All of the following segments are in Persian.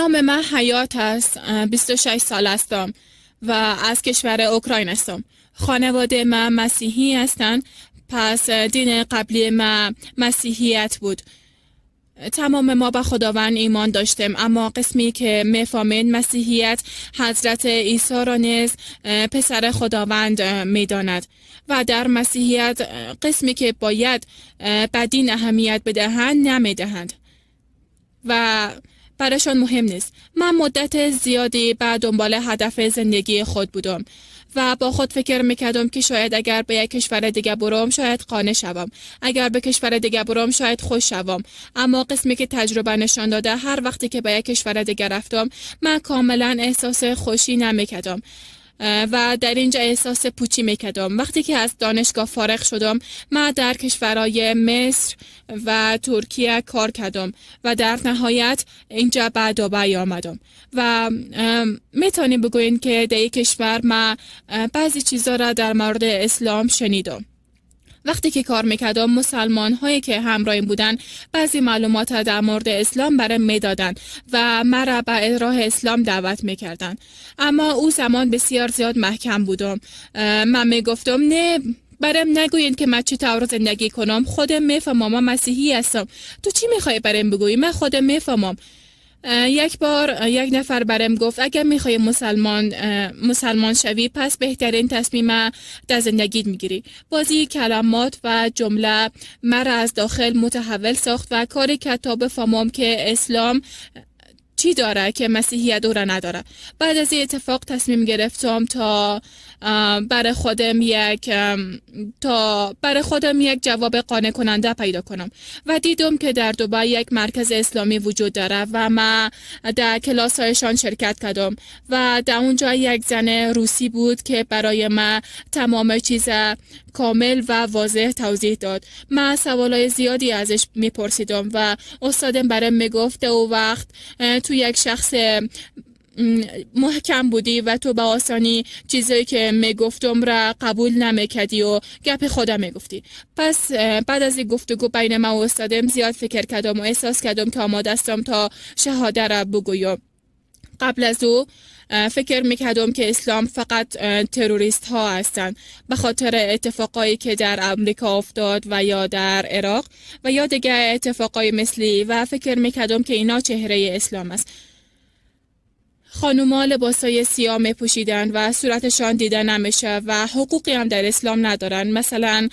نام من حیات است، 26 سال هستم و از کشور اوکراین هستم. خانواده من مسیحی هستند، پس دین قبلی من مسیحیت بود. تمام ما به خداوند ایمان داشتیم، اما قسمی که میفهمید مسیحیت حضرت عیسی را نیز پسر خداوند میداند و در مسیحیت قسمی که باید به دین اهمیت بدهند نمیدهند و برایشان مهم نیست. من مدت زیادی به دنبال هدف زندگی خود بودم و با خود فکر میکردم که شاید اگر به یک کشور دیگه بروم شاید قانع شوم، اگر به کشور دیگه بروم شاید خوش شوم. اما قسمی که تجربه نشان داده، هر وقتی که به یک کشور دیگه رفتم من کاملا احساس خوشی نمیکردم و در اینجا احساس پوچی میکردم. وقتی که از دانشگاه فارغ شدم، من در کشورهای مصر و ترکیه کار کردم و در نهایت اینجا به دبی آمدم و میتونیم بگوییم که در این کشور من بعضی چیزا را در مورد اسلام شنیدم. وقتی که کار میکردم، مسلمان هایی که همراهیم بودن بعضی معلومات در مورد اسلام برای میدادن و مرا به راه اسلام دعوت میکردن، اما او زمان بسیار زیاد محکم بودم. من میگفتم نه، برام نگوین که من چطور زندگی کنم، خودم میفهمم، من مسیحی هستم، تو چی میخوای برام بگویی؟ من خودم میفهمم. یک بار یک نفر برام گفت اگر میخوای مسلمان شوی، پس بهترین تصمیم در زندگیت میگیری. بازی کلمات و جمله مرا از داخل متحول ساخت و کاری کرد تا بفهمم که اسلام چی داره که مسیحیت او را نداره. بعد از این اتفاق تصمیم گرفتم تا برای خودم یک جواب قانع کننده پیدا کنم و دیدم که در دبی یک مرکز اسلامی وجود داره و من در کلاس هایشان شرکت کردم و در اونجا یک زن روسی بود که برای من تمام چیز کامل و واضح توضیح داد. من سوالای زیادی ازش میپرسیدم و استادم برایم میگفت او وقت تو یک شخص محکم بودی و تو به آسانی چیزایی که میگفتم را قبول نمیکردی و گپ خودم میگفتی. پس بعد از این گفتگو بین من و استادم زیاد فکر کردم و احساس کردم که آماده هستم تا شهاده را بگویم. قبل از او فکر میکردم که اسلام فقط تروریست ها هستند، به خاطر اتفاقایی که در امریکا افتاد و یا در عراق و یا دیگه اتفاقای مثلی و فکر میکردم که اینا چهره اسلام است. خانوما لباسای سیاه میپوشیدن و صورتشان دیده نمیشه و حقوقی هم در اسلام ندارن. مثلا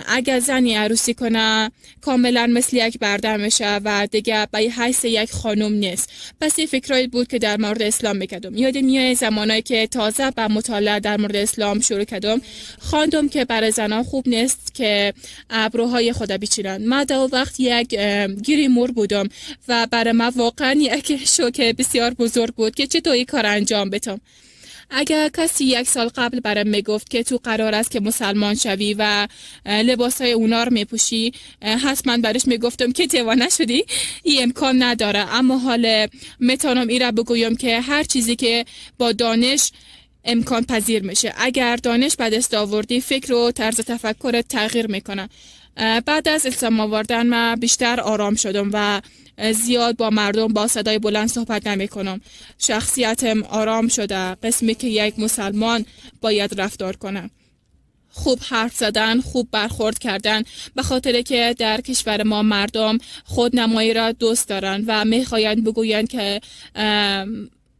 اگر زنی عروسی کنه کاملا مثل یک برده میشه و دیگه به حیث یک خانم نیست. پس این فکرایی بود که در مورد اسلام میکردم. یادم میاد زمانایی که تازه به مطالعه در مورد اسلام شروع کردم، خواندم که برای زنان خوب نیست که ابروهای خود بچینن. من در وقت یک گریمور بودم و برای من واقعا یک شوک بسیار بزرگ بود که چطور این کار انجام بدم. اگر کسی یک سال قبل برام میگفت که تو قرار است که مسلمان شوی و لباس های اونا رو میپوشی، حتما برش میگفتم که دیوانه شدی، این امکان نداره. اما حال میتونم ایره بگویم که هر چیزی که با دانش امکان پذیر میشه. اگر دانش به دست آوردی، فکر و طرز تفکر تغییر میکنه. بعد از اسلام آوردن من بیشتر آرام شدم و زیاد با مردم با صدای بلند صحبت نمی کنم. شخصیتم آرام شده، قسمی که یک مسلمان باید رفتار کنه. خوب حرف زدن، خوب برخورد کردن، به خاطر که در کشور ما مردم خودنمایی را دوست دارن و میخواین بگویند که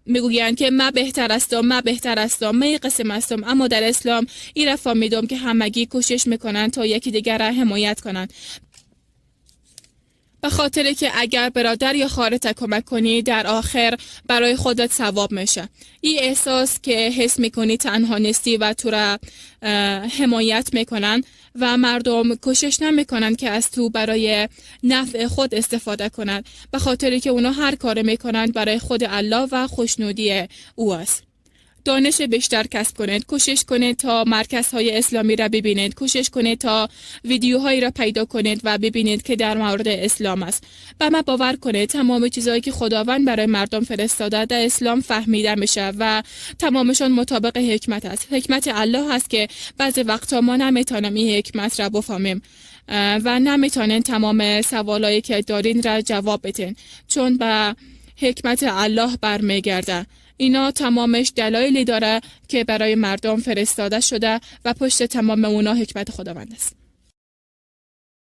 میگویند که من بهتر هستم، من بهتر هستم، من این قسم هستم. اما در اسلام این را فهمیدم که همگی کوشش میکنن تا یکی دیگر را حمایت کنند، به خاطر که اگر برادر یا خواهرت کمک کنی، در آخر برای خودت ثواب میشه. این احساس که حس میکنی تنها نیستی و تو را حمایت میکنن و مردم کوشش نمیکنن که از تو برای نفع خود استفاده کنند، به خاطر که اونا هر کار میکنند برای خود الله و خوشنودی او است. دانش بیشتر کسب کنید، کوشش کنید تا مرکزهای اسلامی را ببینید، کوشش کنید تا ویدیوهایی را پیدا کنید و ببینید که در مورد اسلام است. و ما باور کنید تمام چیزهایی که خداوند برای مردم فرستاده در اسلام فهمیده میشه و تمامشان مطابق حکمت است. حکمت الله هست که بعضی وقتا ما نمیتونیم این حکمت را بفهمیم و نمیتونین تمام سوالایی که دارین را جواب بدین، چون به حکمت الله برمیگرده. اینا تمامش دلایلی داره که برای مردم فرستاده شده و پشت تمام اونا حکمت خداوند است.